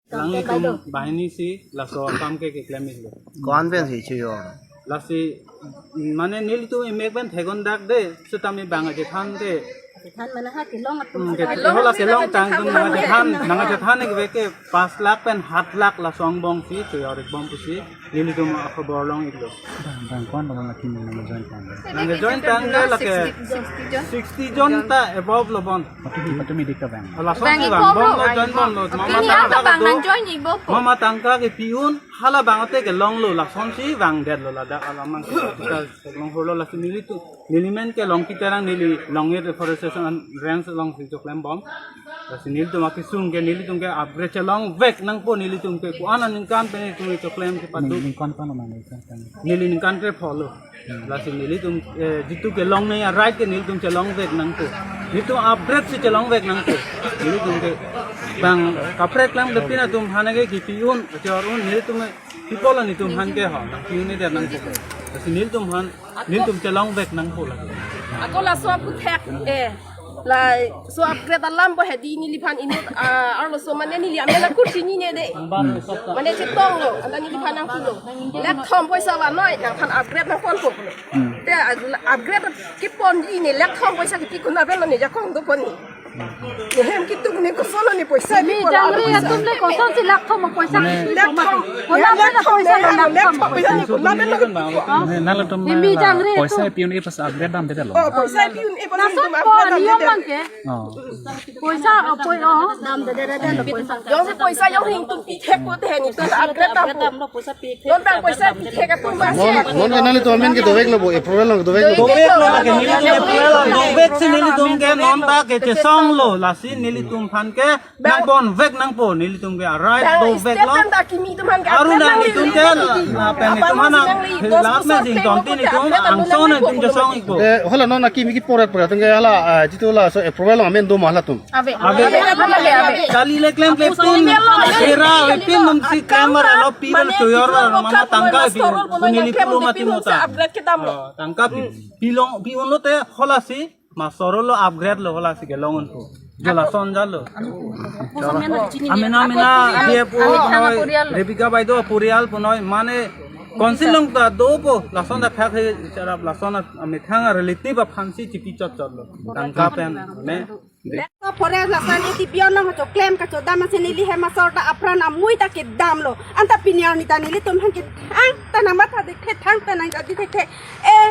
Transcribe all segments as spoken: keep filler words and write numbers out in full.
Alanglitum banghini si laso akam ke keklem iklo. Ko-an pensi chojor? Lasi, mane nelitum emek pen thegon dak de, setame bang achethan ke. Achethan mane ha kelong atum. Hmm, ke, hola kelongtang atum nang achethan, nang achethan ke ke pas lakh pen hat lakh laso angbong si chojor ikbom pusi nelitum akhobor long iklo. Bang, bang ko-an lo nang kimi nang join tang? Nang join tang ke lake sixty jon ta above lo bon. Mati di, mati di ka bang. Lason bang si bang, ikbom lo, join bomlo. Mama pini tangka abang nang join ikbom. Mama tangka kepi-un, hala bang ate kelonglo, lason si bang detlo ladak alamang ke. Kita long holo lasi nelitum, neli men ke Longki Terang, neli Longit Reforestation Range alongsi choklem bom. Lasi nelitum akesung ke, nelitum ke upgrade chelongvek nangpo, nelitum ke ko-an aningkan pen nelitum choklem ke padu. Ning, ningkan ko-an lo nang ningkan? Neli ningkan krepho lo. Lasi nelitum, eh, jitu kelongne a-right ke nelitum chelongvek nangpo. Nelitum upgrade si chelongvek nangpo. Nelitum ke bang kaprek klemklepin atum aphan ke kepi-un, chojor-un, nelitum people nelitum aphan ke ho, nang pi-un-edet nangpo. Lasi nelitum aphan, nelitum chelongvek nangpo lake. Ako laso aphuthak, eh, laso upgrade alam bo hedi neliphan inut, ah, arloso mane neli amen akur chinine de. Mane chetonglo, anta neliphan nangpulo. Lakh thom poisa vanoi, nangphan upgrade nangponpo. Hmm. Te, ah, upgrade keponji ne lakh thom poisa kepi kun avel lo ne jakong do pon ne. Ne hem kituk ne koson lo ne poisa mi kepi pon jangre atum le koson si lakh thom poisa. Mane lakh thom. Kola lakh thom poisa, lakh thom poisa ne kola bela. Ne nangtum mi jangre poisa atum pi-un-e pas upgrade damdedetlo. Oh, poisa pi-un-e pas lason upgrade ko damdedetlo. Niom abang ke. Oh. Poisa, oh, poi, oh. Damdedetlo poisa. Jongsi poisa jong hing tum pithek ko te heni tum upgrade dampo. Non bang poisa pithek atum bang. Non, non ke nanglitum amen ke doveklo bo, approval along doveklo bo. Doveklo lake nelitum approval along dovek si nelitum ke non ta kechesonglo, lasi nelitum aphan ke nangponvek nangpo, nelitum ke a-right doveklo. Aru nanglitum ke lapen nelitum aphan nang lat me jington ti nelitum angso nelitum chesong ikpo. Eh, hala non akimi kipor-et pura atum ke hala, ah, jitu laso approval along amen do ma halatum? Ave. Ave. Ave, ave, ave, ave. Kali le klemklepin, sera avepin atum si klem arlo pi arlo chojor arlo mama tangka pi. Neli puro mati mota. Upgrade kedam lo. Oh, tangka pi. Pilong, pi-un lote hola si, masoro lo upgrade lo hola si kelong-unpo. Jo lason jalo. Amena, amena, D F O punoi, Rebecca Baideo aporial punoi, mane council along ta dopo, lason ta phak he, charap lason amethang a-relative aphan si chipi chotchot lo. Tangka pen, ne. Forest lason iti beyond nang choklem kachodam asin neli hem asor ta apran amui ta kedam lo. Anta pini arni ta nelitum aphan ke ang ta nangmatha de khe thang ta nang jadi the khe. Eh,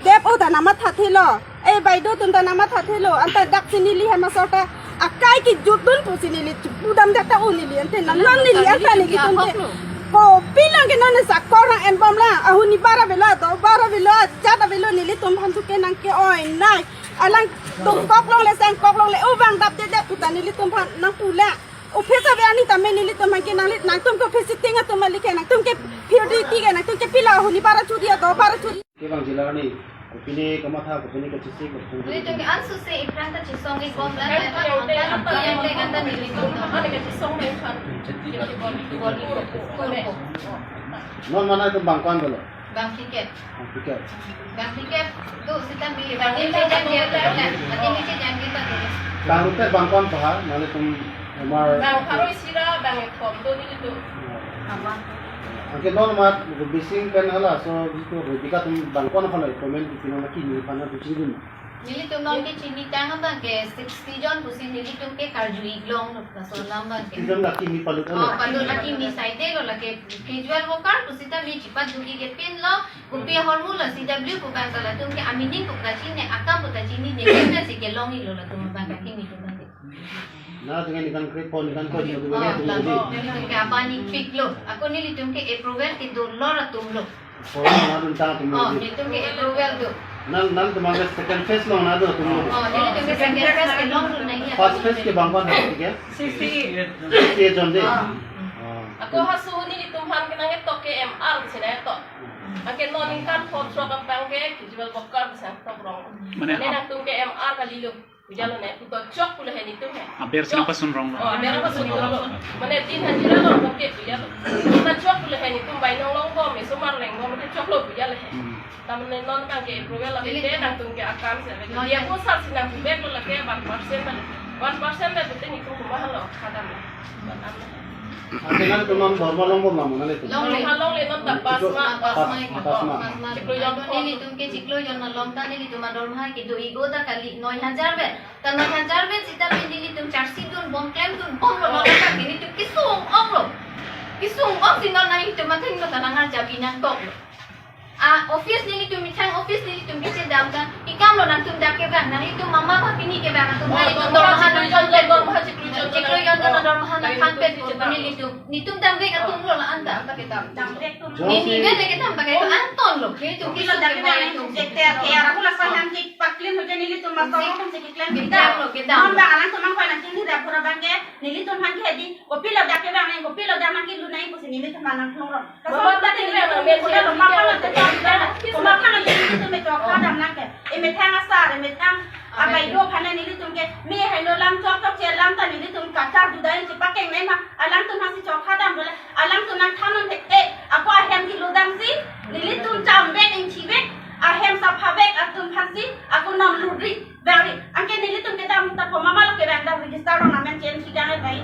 D F O ta nangmathathelo. Eh, Baideo atum ta nangmathathelo. Anta dak si neli hem asor ta akai kejutdun pusi neli pudam dak ta un neli ante nang non neli anta nelitum ke. Kopi nang ke non ne sakor nang en bom la. Ahuni bara velo, do bara velo, jada velo nelitum aphan thu ke nang ke-oi nai. Alang tum kok longle, sang kok longle, o bang dapdedet puta nelitum aphan nangpu la. Ophis ave ani tame nelitum aphan ke nangli, nangtum ke ophis sitting atum malik ke, nangtum ke purity ke, nangtum ke pila ahuni bara churi, do bara churi. Kevang jila ni, kopine kamatha, kopine kachesik, kopine nelitum ke ansu se iphrang ta chesong ikbom la, apa yang te kanta nelitum. Non mane itum bang ko-an dolo? Bang phlikep. Bang phlikep. Bang phlikep do sita bi, bang phlikep jangkir ta, ati phlikep jangkir ta do. Bang phlikep bang ko-an paha, nanglitum amar. Bang pharo isi ra, bang kethom do nelitum. Anke non mat, bising pen hala, so, jitu, Rebecca atum bang ko-an hala, comment di pinang na kimi, pana tu chingin. Nelitum non ke chini tang abang ke sixty jon pusi nelitum ke karju iklong lo, laso alam abang ke. Sixty jon la kimi palut lo. Oh, palut la kimi saide lo lake casual worker pusita mi chipat dugi ke pin lo, kopi ahormu lo C W pu bang ta latum ke amining pu ta chini, akam pu ta chini ne, kena si kelong iklo latum abang ke kimi tu abang ke. Na dengan ikan krepon, ikan ko, ikan ko, ikan ko. Nelitum ke apani pik lo, ako nelitum ke approval ke dolo latum lo. Forum nang adun tang atum. Oh, nelitum ke approval do. Nang, nangtum ke second phase long nang adun atum. Oh, nelitum ke second phase ke long do nang ya. First phase ke bang ko-an hati ke? Sixty-eight. Sixty-eight jon de. Ah. Oh. Ako hasu nelitum aphan ke nangketok ke M R si nangketok. Anke non ningkan phongo throk abang ke casual worker si nangketok rong. Mane nangtum ke M R kalilo. Puja lo ne, puto chok pulo he nelitum he. Aber si nangpasun rong lo. Oh, aber nangpasun rong lo. Mane din hajira lo, oke, puja lo. Puto chok pulo he nelitum bainong longbom, esomar lengbom, ke chok lo puja lo he. Hmm. Tamane non abang ke approval lo, jadi te nangtum ke akam si. Dia pusat si nangtum bek lo lake one percent lo. One percent le pute nitum huma halo khadam. Ante nangtum dorma longbom ma nangtum? Longle. Longle, longle, non ta pass mark, pass mark. Pass mark. Chiklo jon. Nelitum ke chiklo jon along ta nelitum adorma kedo-ik ta kali noi hajar pen. Ta noi hajar pen sita pen nelitum charsi dunbom, klemdunbomlo, non ta nelitum kesung-onglo. Kesung-ong si non nanglitum athengno ta nangarjap-i nangkoklo. A office nelitum methang office nelitum kechedam ta, ikamlo nangtum dak kevang, nanglitum mama ba pini kevang atum, oh, nanglitum dorma dorma nangphan chiklo jon, pet, dorma chiklo jon, chiklo jon ta dorma nangphan pet, nanglitum, nelitum, nelitum damvek atumlo la-an ta. Damvek atum. Nini ven ke dam pakai to antonlo. Nelitum kopilo dak kevang nangtum jekte ke ara pula sa nangkepaklim hoje nelitum master atum si keklem kedamlo, kedam. Non bang alangtum nangphan nangkingni dak pura bang ke nelitum aphan ke hedi, kopilo dak kevang nang, kopilo dak nangkilu nang pusi nelitum aphan nangphlonglo. Mama, mama, mama, mama, mama, mama, mama, methang asar, methang abaideo aphan nelitum ke, me heno lam chok chok che lam ta nelitum kachar juda in chepakeng nai ma, alangtum aphansi chokha dam bole, alangtum nangthan un thek te, ako ahem kilu damsi, nelitum cham bek, ingthi bek, ahem sapha bek, atum aphansi, ako non luri. Bang ri, anke nelitum kedam ta komat malo kevang dam register along amen chen si kang bai.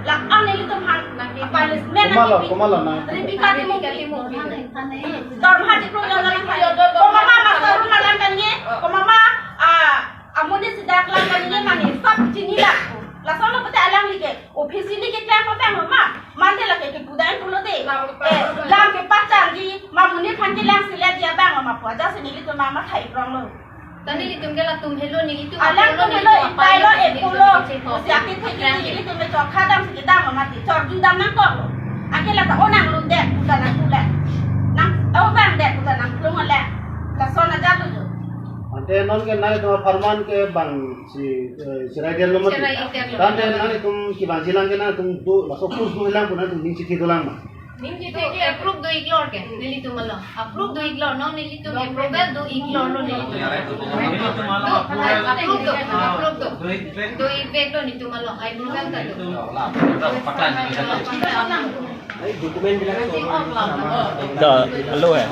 La-an nelitum aphan punishment komat lo, nangkepi. Komat lo nang. Ripika Timung. Ripika Timung. Dorma chiklo jon lang kali. Komat ma master room lang kali. Komat ma, ah, amonit si dak lang kali mane sab chini la. Lason lo pute alangli ke officially keklem abang ma. Mande lake kepu dam pulote. Eh, lam kepachangji, ma monit aphan kelang si le dia abang ma pu ajat si nelitum ma mathai prong lo. Ta nelitum ke latum helo, nelitum alangtum helo, ipai lo, epo lo. Si ake thek nelitum me chokha dam si kedam mati, chorju dam nangkoklo. Ake la ta onang lun det puta nangpule. Nang, oh, bang det puta nangphlong le. Lason ajat lo jo. Ante non ke nangtum apharman ke bang si, eh, cherai-ikdetlo ma? Cherai-ikdetlo. Tangte nangtum kevangji lang ke nangtum do, laso course do lang pu nangtum ning chithi dolang ma? Ning chithi ke approve do-iklor ke, nelitum along. Approve do-iklor, non nelitum approval do-iklor lo nelitum. Do, approve do, approve do. Do-ikveklo nelitum along, ai program ta do. Da, alo hai.